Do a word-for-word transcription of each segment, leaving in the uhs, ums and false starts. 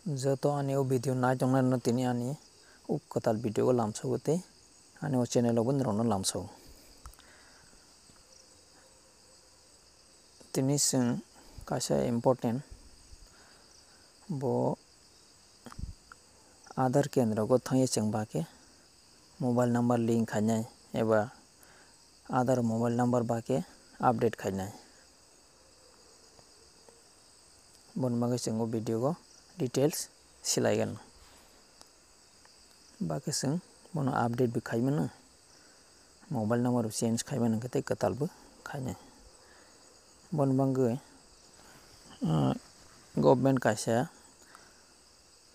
Joto ani o video nai tongnai rokno tini ani o kwtal video o lamsogo tei ani o channel o bo norokno lamsogo. Tini chwng kaisa important, bo Aadhaar kendro o thangwi chwng ba khe mobile number link khainai eba Aadhaar mobile number ba khe update khainai. Boni bagwi chwng o video o details swlaiganw. Ba khe chwng bono update bo khaimano, mobile number bo change khaimano, hwnkhe tei kwtal bo khainai. Boni bagwi, ah, government kaisa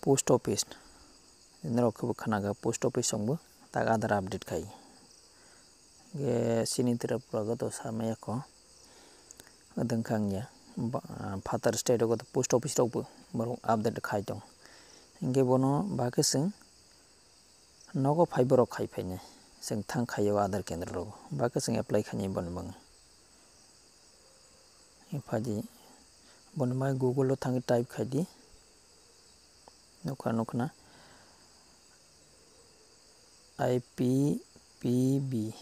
post office, norok khe bo khna kha post office chwng bo tak Aadhaar update khai. Hwnkhe chini Tripura o to samaya kho, adwng kha wngya. Ba-, phatar state o to post office rok bo borok update khai tong. Hwnkhe bono ba khe chwng nogo phai borok khai phainai, chwng thang khai o Aadhaar kendro rogo, ba khe chwng apply khainai boni bagwi. Phaidi boni bagwi Google o thangwi type khaidi, nukha nukna I P P B.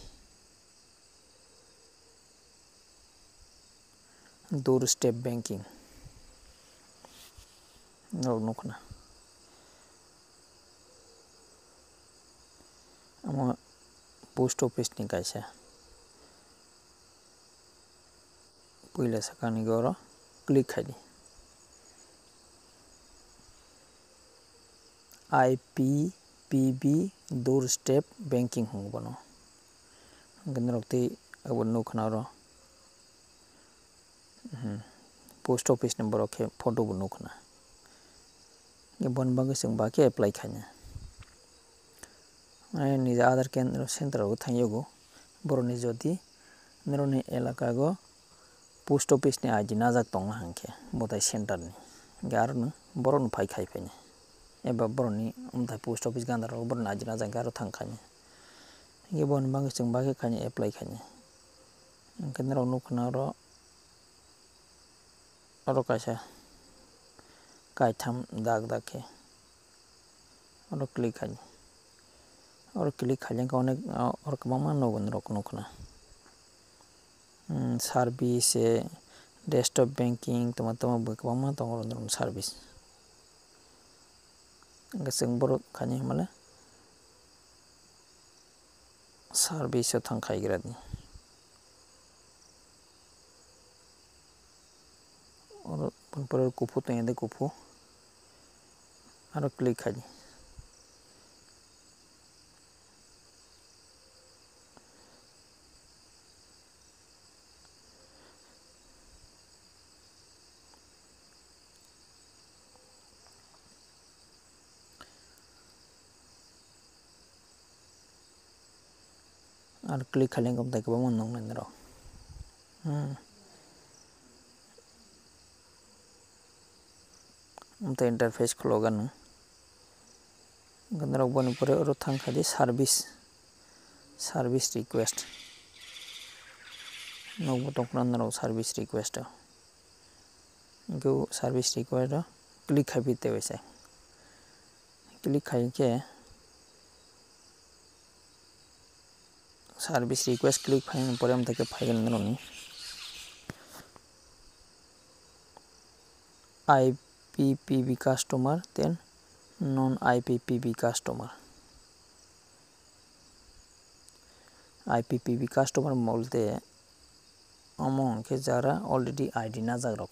Doorstep banking norok nukna. Omo post office ni kaisa. Puila sakani oro click khaidi. I P P B doorstep banking hwngo bono. Hwnkhe norok tei abo nukna oro, hmm, post office ni borok khe photo bo nukna. Hwnkhe boni bagwi chwng ba khe apply khaina. Ani nija Aadhaar kendro center o thangyago. Borokni jodi norokni elaka o post office ni I D najak tongna hwnkhe, bothai center ni, hwnkhe aro no borok no phai khai phainai, eba borok ni umthai post office ganda rok borok ni I D najak hwnkhe aro thang khainai, hwnkhe boni bagwi chwng ba khe khainai apply khainai, hwnkhe norok nukha na oro, oro kaisa kaitham dak dak khe. Oro click khai. Oro click khai lengkha onek, ah, oro kwbangma nogo norok nukna. Hmm, service, eh, desktop banking, tongma tongma bo kwbangma tongo oro norok service. Hwnkhe chwng borok khaini hinmale service o thang khaigra di. Oro, pore kuphur tongya de, kuphur. Aro click khai di. Aro click khai lengkha, amtwi kwbangma nuknai norok. Hmm. Amtwi interface khulok anw. Hwnkhe norok boni pore oro thang kha di service, service request. Nukbo tongkha na norok service request o. Hwnkhe o service request o click khai phi tei bai se. Click khai khe service request click phaini pore amtwi khe phaiwi norokni I P P B customer tei non I P P B customer. I P P B customer bolte omo hwnkhe jara already I D najak rok,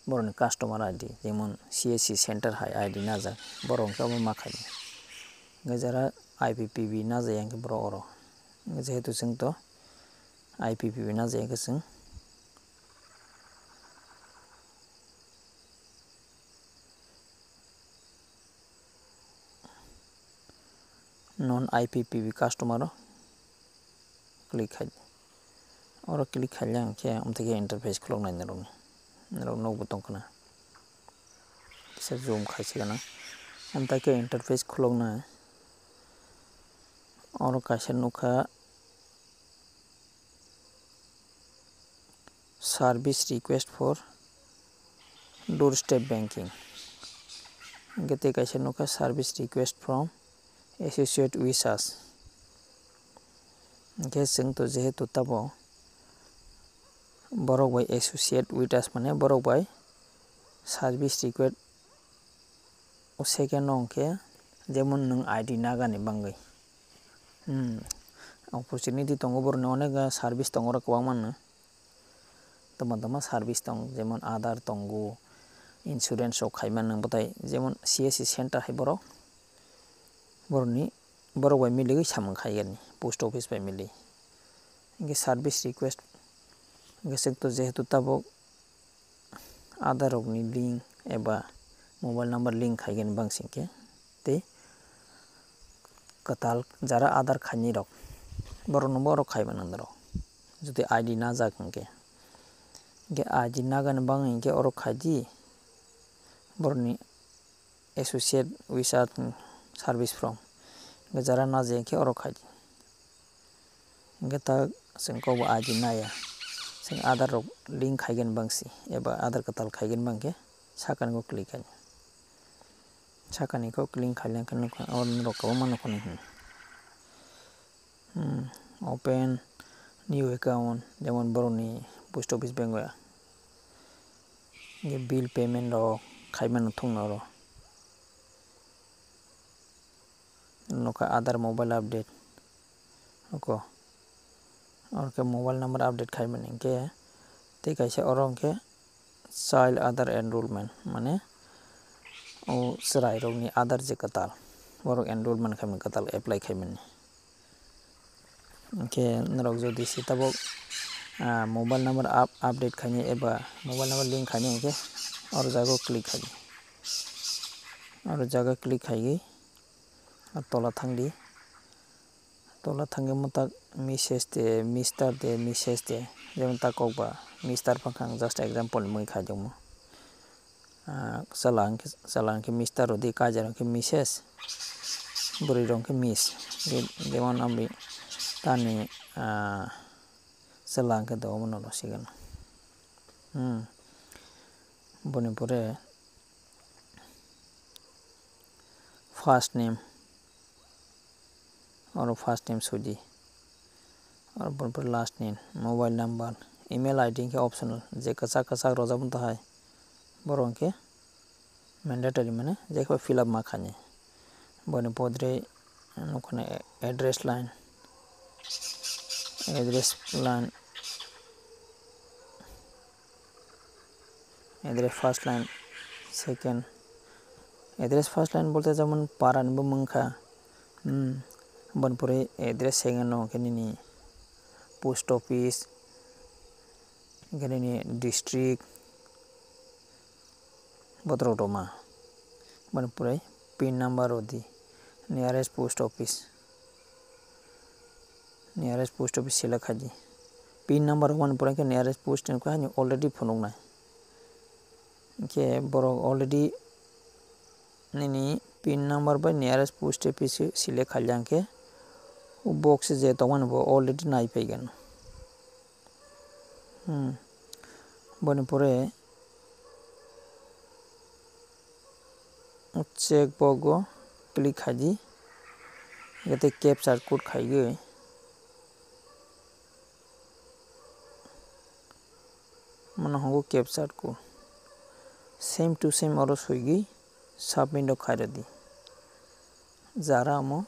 borokni customer I D, jemon C S C center hai I D najak, borok hwnkhe omo ma khainai. Hwnkhe jara I P P B najak ya hwnkhe borok oro. Hwnkhe jehetu chwng to I P P B najak ya hwnkhe chwng non I P P B customer o click khai. Oro click khai le hwnkhe amtwi khe interface khulok nai norokni. Norok nukbo tongkha na. Kisa zoom khai se gana. Amtwi khe interface khulok nai. Oro kaisa nukha. Service request for doorstep banking. Hingke tei kaisa nukha service request from associate with us. Hingke chwng to jehetu tabo borok bai associate with us mane borok bai service request o second no hingke jemon nwng I D nagani bangwi. Hmm. Opportunity tongo borokni onek service tongo oro kwbangma no. Tama tama service tong, jemon Aadhaar tongo, insurance rok khaimani bwtai, jemon C S C center hai borok, borokni, borok bai miligwi samung khaigani, post office bai mili. Hingke service request, hingke chwng to jehetu tabuk Aadhaar rokni link eba mobile number link khaigani bang singkhe, tei kwtal jara Aadhaar khainai rok, borok no bo oro khai mano norok, jodi I D najak hingke. Hingke I D nagani bang hingke oro khai di, borokni associate with service from, hingke jara naje hingke oro khai di. Hingke ta chwng kok bo I D naya, chwng Aadhaar rok link khaigani bang si, eba Aadhaar kwtal khaigani bang khe sakani kok click khai. Sakani kok click khai lengkhe nukha, oro norok kwbangma nukha nini. Hmm, open new account, jemon borokni post office bank o ya. Hingke bill payment rok khaimano thungna oro. Nukha Aadhaar mobile update. Oko. Oro khe mobile number update khaimani hingke tei kaisa oro hingke child Aadhaar enrollment, mane o chwrai rokni Aadhaar je kwtal, borok enrollment khaimani kwtal apply khaimani. Hingke norok jodi se tabuk, ah, mobile number up-, update khainai eba mobile number link khainai hingke oro jaga o click khai di. Oro jaga click khai di. Tola thang di. Tola thangwi mwtak Missus de, Mister de, Missus de. Jemon ta kok ba Mister phang kha, ang just example ni mui khai tongmo. Ah, chwla hwnkhe, chwla hwnkhe Mister rw di, kaijar hwnkhe Missus, bwrwi rok hwnkhe Miss. Je-, jemon amri tani, ah, chwla hwnkhe do omono rw sigwno. Hmm. Boni pore first name, oro first name sudi, oro boni pore last name, mobile number, email I D hwnkhe optional, je kwchak kwchak rojak mantha hai, borok hwnkhe mandatory, mane jekhe fill up ma khainai. Boni podre nukho na address line, address line, address first line, second, address first line bolte jemon para ni bo mung kha, hmm, boni pore address second no hwnkhe nini post office, hwnkhe nini district, botrok roma. Boni pore pin number rw di, nearest post office, nearest post office select khai di. Pin number rwmani pore khe nearest post office khe hani already phunuknai. Hwnkhe borok already nini pin number bai nearest post office select khai ya hwnkhe o box je tongmani bo already nai phaigano. Hmm. Boni pore check box o click khai di, hwnkhe tei captcha code khaigwi mano hwngo captcha code, same to same oro swigwi submit rok khai rw di. Jara omo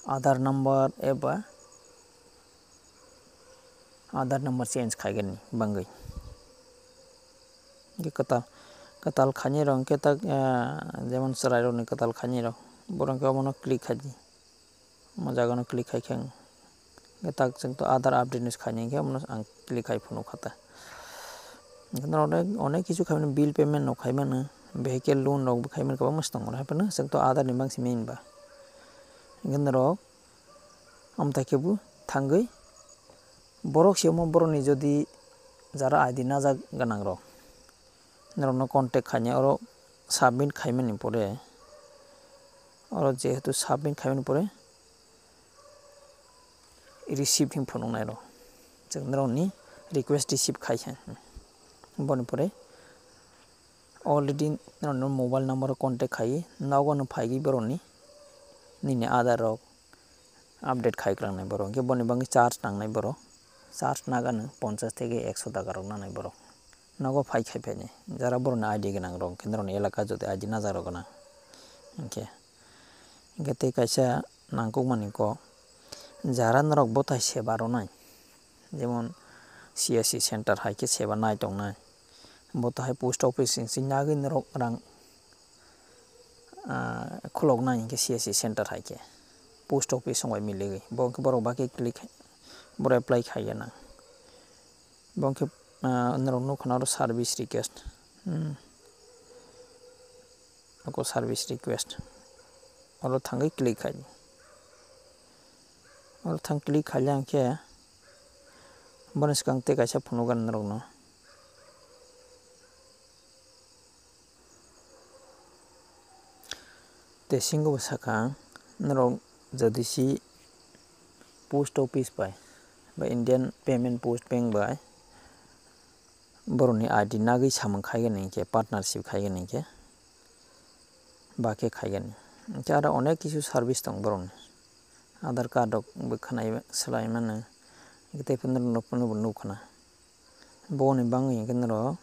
Aadhaar number eba Aadhaar number change khaigani bangwi. Hwnkhe kwtal, kwtal khainai rok hwnkhe tak, ah, jemon chwrai rokni kwtal khainai rok, borok hwnkhe omono click khai di. Omo jaga no click khai khe ang tak chwng to Aadhaar update no khainai hwnkhe omono ang click khai phunuk kha ta. Hwnkhe norok onek, onek kisu khaimani, bill payment no khaimani, vehicle loan rok bo khaimani kwbangma se tongo, hai phano chwng to Aadhaar ni bangsi main ba. Hwnkhe norok amtha khe bo thangwi borok se omo borok ni jodi jara I D najak gwnang rok norok no contact khainai oro submit khaimani pore, oro jehetu submit khaimani pore receive hin phunuknai rok, chwng norokni request receive khai kha. Boni pore Already norokni mobile number o contact khai, nogo no phaigwi borokni nini Aadhaar rok update khai kwlangnai borok, hwnkhe boni bagwi charge nangnai borok, charge nagano ponchash theke ekso taka rok nangnai borok, nogo phai khai phainai, jara borokni I D gwnang rok, hwnkhe norokni elaka jodi I D najak rok gwnang, hwnkhe, hwnkhe tei kaisa nangkukmani kok, jara norok bwthai seba rwnai, jemon C S C center hai khe seba nai tongnai, bwthai post office ni swi nagwi norok rang ah, khuloknai hinkhe C S C center hai khe post office song bai miligwi. Bo hinkhe borok bakhe click khai, borok apply khaiya nang. Bo hinkhe, ah, norok nukha na oro service request. Hmm. Oko service request. Oro thangwi click khai. Oro thang click khailai hinkhe bono swkang tei kaisa phunukgwi norokno. Tei singo bo sakha ang, norok jodi si post office bai ba Indian Payment Post Bank bai borokni I D nagwi samung khaigani hinkhe, partnership khaigani hinkhe, bakhe khaigani. Hinkhe aro onek kisu service tong borokni. Aadhaar card rok bo khwnai swlai mano. Hinkhe tei phano norok phano bo nukha na. Boni bagwi hinkhe norok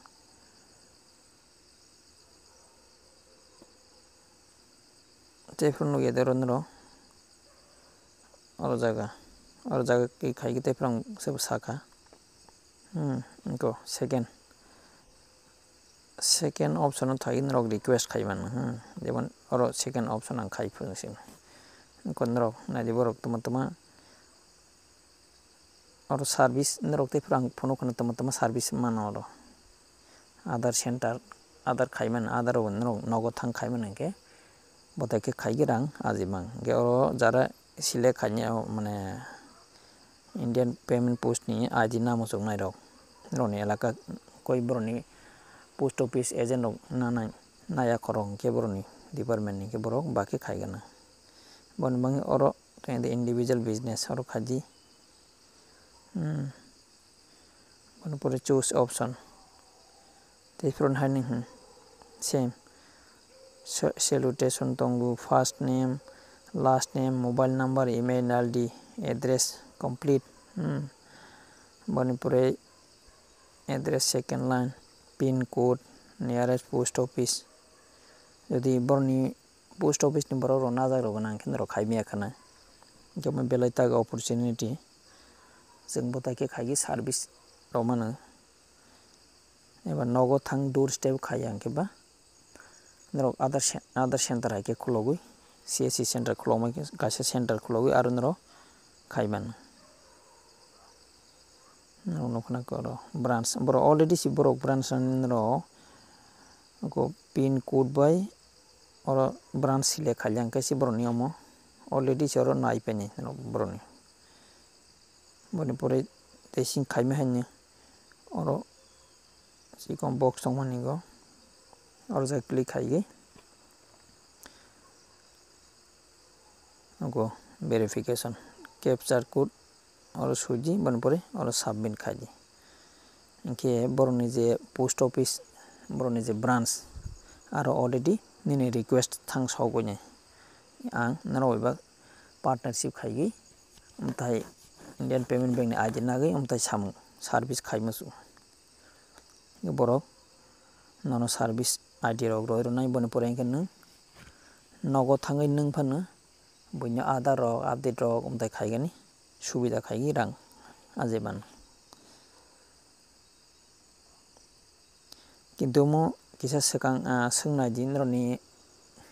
tei phano nukya de oro norok oro jaga, oro jaga khe khai khe tei phano ang sabo sakha. Hmm, eko second, second option o thangwi norok request khai mano. Hmm, jemon oro second option ang khai phano sini. Eko norok naidi borok tuma tuma oro service norok tei phano ang phunukha na tama tama service mano oro. Aadhaar center, Aadhaar khai mano, Aadhaar rok norok nogo thang khai mano hinkhe, bothai khe khai khe rang aji mang. Hinkhe oro jara select khainai o mane Indian Payment Post ni I D na muchung nai rok, norokni elaka koi borokni post office agent rok nanai, naya khorok hinkhe borokni department ni hinkhe borok bakhe khai gana. Boni bagwi oro tei individual business oro khaidi. Hmm. Boni pore choose option. Tei phuru hai ni, hmm, same. Sa-, salutation tongo, first name, last name, mobile number, email I D, address, complete. Hmm. Boni pore address second line, pin code, nearest post office. Jodi borokni post office ni borok rok najak rok gwnang khe norok khai maya khana. Hinkhe omo belai tak opportunity. Chwng bo tai khe khai khe service rok mano. Eba nogo thang door step khai ya hinkhe ba norok Aadhaar ce-, Aadhaar center hai khe khulogwi, C S C center khulogwi, kaisa center khulogwi aro norok khai mano. Norok nukha na khe oro branch, borok already se borok branch ani norok pin code bai oro branch select khailai hinkhe se borokni omo already se oro nai painai norok borokni. Boni pore tei sing khaima haino oro chikon box tongmani go oro jai click khaigwi. Nogo verification captcha code oro suidi, boni pore oro submit khaidi. Hinkhe borokni je post office, borokni je branch, aro already nini request thang sogwini ang norok bai ba partnership khaigwi, amthai Indian Payment Bank ni I D nagwi amthai samung service khai muchungo. Borok nono service I D rok roi rwnai, boni pore hinkhe nwng nogo thangwi nwng phano buino Aadhaar rok update rok amthai khaigani subida khaigwi rang ajai mano. Kintu omo kisa swkang, ah, swngnaidi norokni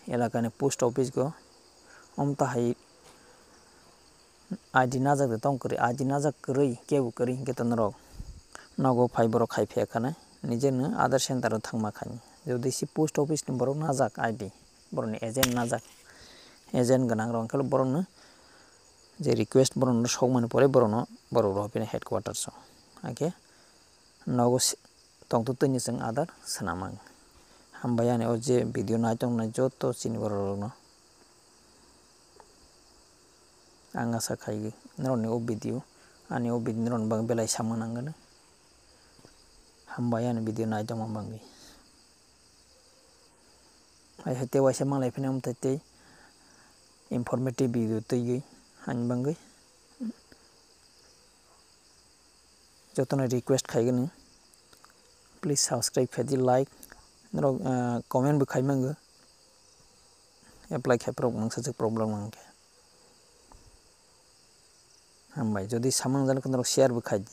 elakani post office go, amtahai I D najak de tong kwrwi, I D najak kwrwi kebo kwrwi hinkhe to norok nogo phai borok khai phiya khana, nijeno Aadhaar center o thangma khani. Jodi se post office ni borok najak I D, borokni agent najak, agent gwnang rok hinkhe borokno je request borokno sokmani pore borokno borok rohor phino headquarters o. Hinkhe nogo se-, tongtwtwini chwng Aadhaar swnam ang. Hambai ani o je video nai tongnai joto chini borok rokno. Ang asa khaigwi norokni o video, ani o video norokni bagwi belai samung nangani. Hambai ani video nai tongma bagwi. Hai hai tei waisa malai phina amtwi tei informative video twiwi hani bangwi jotono request khaigani, please subscribe khaidi, like norok comment bo khai mango, apply khai prok nangsa jik problem nangkhe. Hambai, jodi samang jani khe norok share bo khaidi.